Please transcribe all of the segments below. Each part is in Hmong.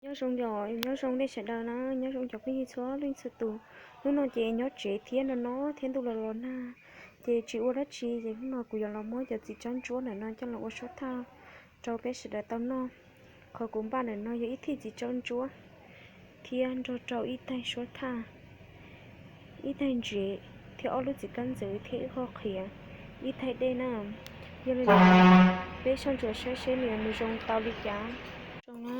Nyob zoo yom, nyob zoo nej sawv daws na, nyob zoo cov phooj ywg txhua leej txhua tus. Hnub no ces nyob tsev thiab no no thiab ntuj los los nag, ces tsis ua dab tsi ces hnub no kuv yuav los muab cov txiv tsawb ntsuab ntawm no coj los ua suab thaj rau peb sawv daws tau noj. Qhov kuv npaj ntawm no yog ib thij txiv tsawb ntsuab thiab nrog rau ib taig suab thaj, ib taig ntsev thiab ob lub txiv kab ntxwv thiab ib qho qhiav, ib taig dej na. Yog li no peb soj ntsuam saib seb nws yuav mus zoo tau li cas. Zoo na,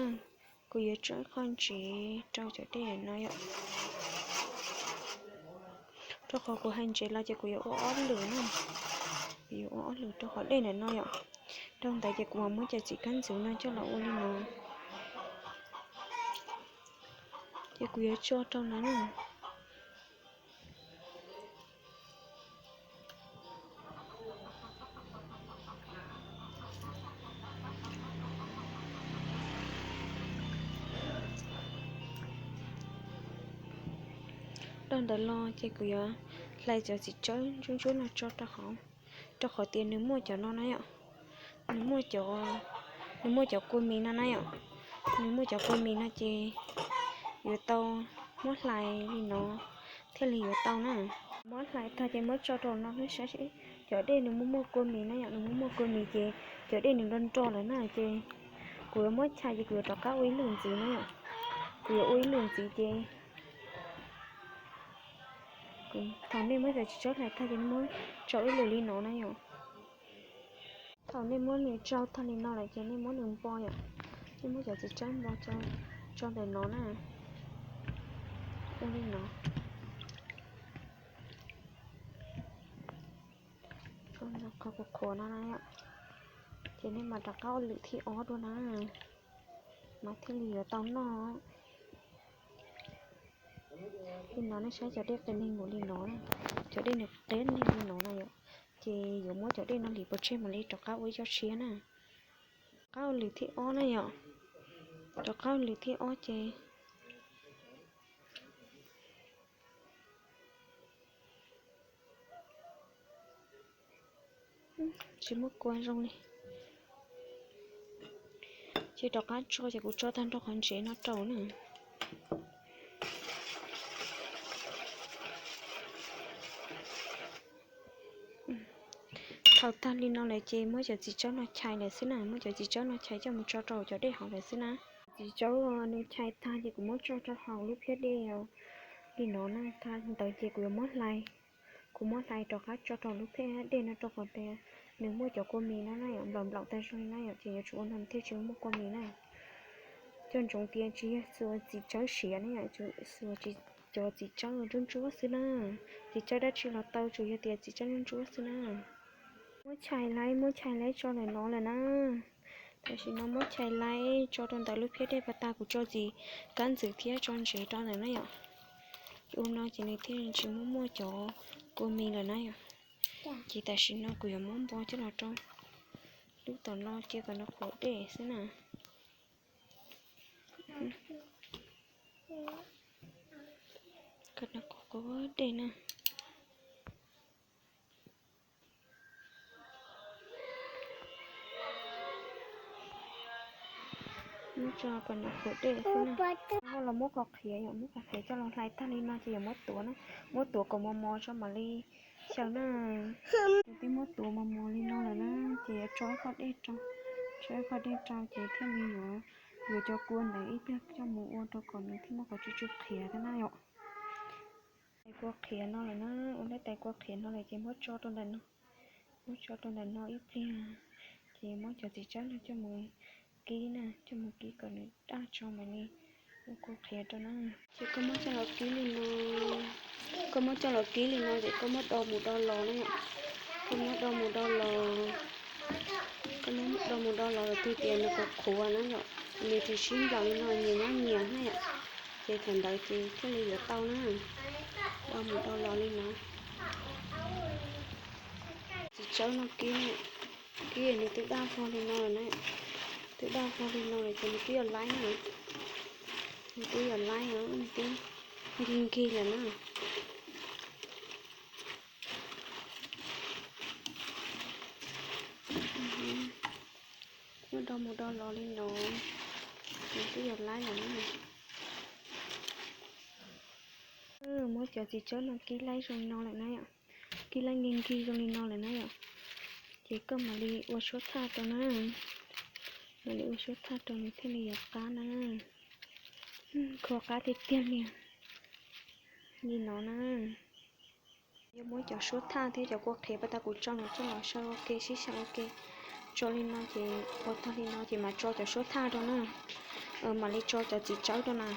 kuv yuav tso ib qho ntsev rau cov dej no yom. Rau qhov kuv hais ntsev los ces kuv yuav ua ob lwm na, kuv yuav ua ob lwm rau qhov dej ntawm no yom. Rau ntawd ces kuv mam muab cov txiv kab ntxwv no coj los ua li no, ces kuv yuav tso rau no na. Rau ntawd los ces kuv yuav hlais cov txiv tsawb ntsuab ntsuab no tso rau hauv, rau qhov tias nws muaj cov no na yom. Nws muaj cov, nws muaj cov kua mis no na yom. Nws muaj cov kua mis no ces yuav tau muab hlais li no thiaj li yuav tau na. Muab hlais tag ces muab tso rau no saib seb cov dej nws muaj muaj kua mis na yom, nws muaj muaj kua mis ces cov dej nws nro nro lawm na ces kuv yuav muab chais ces kuv yuav rov qab ua ib lwm ntxiv na yom. Kuv yuav ua ib lwm ntxiv ces thaum nej muab cov txiv tsawb hlais tag ces nej muab tso ib lwm li no na yom. Thaum nej muab nws tsau tag li no lawm ces nej muab nws npo yom. Nej muab cov txiv tsawb npo tso ntawm no na. Ua li no. Qhov qhuav qhuav no na yom. Ces nej mam rov qab ua lwm thib ob dua na, mas thiaj li yuav tau noj. Li no nej saib cov dej qias neeg nkaus li no, cov dej nws qias neeg li no na yom. Ces yuav muab cov dej no hliv pov tseg mam li rov qab ua ib co tshiab na. Rov qab ua lwm thib ob na yom. Rov qab ua lwm thib ob ces tsis muaj kua zoo li. Ces rov qab tso ces kuv tso tag nrho qhov ntsev no rau na. Thaum tag li no lawm ces muab cov txiv tsawb no chais lawm xwb na, muab cov txiv tsawb no chais coj mus tso rau cov dej hauv lawm xwb na. Txiv tsawb nws chais tag ces kuv muab tso rau hauv lub phiab dej li no na, tag ntawd ces kuv yuav muab hlais, kuv muab hlais rov qab tso rau lub phiab dej no rau qhov tias nws muaj cov kua mis no na yom, nplaum nplaum tag zog li na yom, ces yuav tsum ua no thiaj tsis muaj kua mis na. Coj ntsoov tias tsis yog xuas txiv tsawb siav na yom, xuas cov txiv tsawb ntsuab ntsuab xwb na. Txiv tsawb dab tsi los tau, tsuas yog tias txiv tsawb ntsuab ntsuab xwb na. Muab chais laib, muab chais laib tso ntawm no lawm na. Tam sim no muab chais laib tso rau ntawm lub phiab dej pas tas, kuv tso txiv kab ntxwv thiab tso ntsev rau ntawm na yom. Ua no ces nws thiaj tsis muaj muaj cov kua mis lawm na yom. Ces tam sim no kuv yuav muab npo coj los rau lub tom no cia kom nws qhuav dej xwb na. Kom nws qhuav qhuav dej na. Muab tso kom nws qhuav dej xwb na. Ho los muab qhov qhiav yom, muab qhov qhiav coj los hlais tag li no ces yuav muab tuav na. Muab tuav kom mos mos tso mam li xyaw na. Twb muab tuav mos mos li no lawm na, ces yuav tso ib qho dej rau, tso ib qho dej rau ces thiaj li yuav, yuav cov kua ntawd ib pliag coj mus ua rau kom nws thiaj muaj qhov tsw tsw qhiav thiab na yom. Tais kua qhiav no lawm na, ua lawm tais kua qhiav no lawm ces muab tso rau ntawm no, muab tso rau ntawm no ib pliag, ces muab cov txiv tsawb no coj mus kib na, coj mus kib kom nws daj tso mam li ua kua qhiav rau na. Ces koj muab coj los kib li no, koj muab coj los kib li no ces koj muab do mus do los na yom. Koj muab do mus do los, koj muab do mus do los los twg tias nws qhuav qhuav na yom, nws tsis sib nplaum li no, nyias nyob nyias na yom, ces thaum ntawd ces thiaj li yuav tau na. Do mus do los li no. Txiv tsawb no kib, kib nws twb daj vog li no lawm na, twb daj vog li no lawm ces nws twb yuav laib na, nws twb yuav laib os, nws twb nkig nkig lawm na. Muab do mus do los li no, nws twb yuav laib lawm na. Cov txiv tsawb no kib laib zoo li no lawm na yom, kib laib nkig nkig zoo li no lawm na yom, ces koj mam li ua suab thaj rau na, mam li ua suab thaj rau nws thiaj li yuav qab na. Kho qab tiag tiag li, li no na. Yuav muab cov suab thaj thiab cov kua qhiav pas tas kuv tso no coj los xyaw ua ke, sib xyaw ua ke. Tso li no ces ua tag li no ces mam tso cov suab thaj rau na, mam li tso cov txiv tsawb rau na.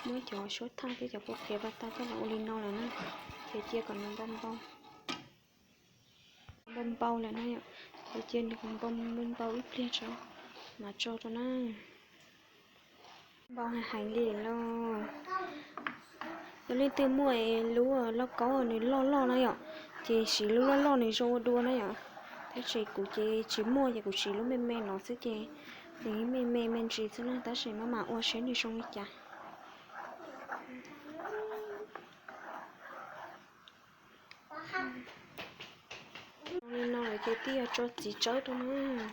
Muab cov suab thaj thiab cov kua qhiav pas tas coj los ua li no lawm na, ces cia kom nws npau npau, npau npau lawm na yom, ces cia nws npau npau ib pliag tso mam tso rau na. Npau heev heev li los. Yog leej twg muaj lub lauj kaub nws loj loj na yom, ces siv lub loj loj nws zoo ua dua na yom. Tab sis kuv ces tsis muaj ces kuv siv lub me me no xwb ces nws me me me ntsis xwb na, tab sis maj mam ua seb nws zoo li cas. Li no lawm ces twb yog tso txiv tsawb rau na.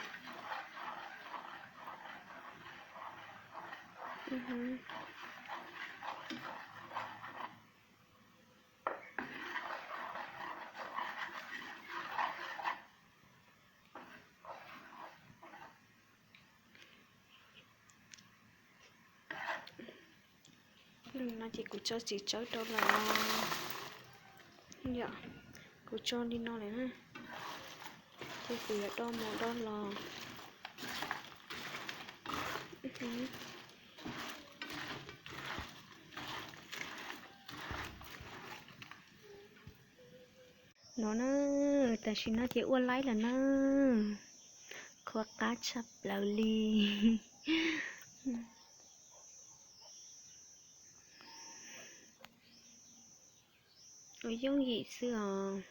No ces kuv tso txiv tsawb rau lawm. Yom, kuv tso li no lawm na, ces kuv yuav do mus do los. No na, tam sim no ces ua laib lawm na, qhuav qab tshaj plaws li. Ua yooj yim xwb os.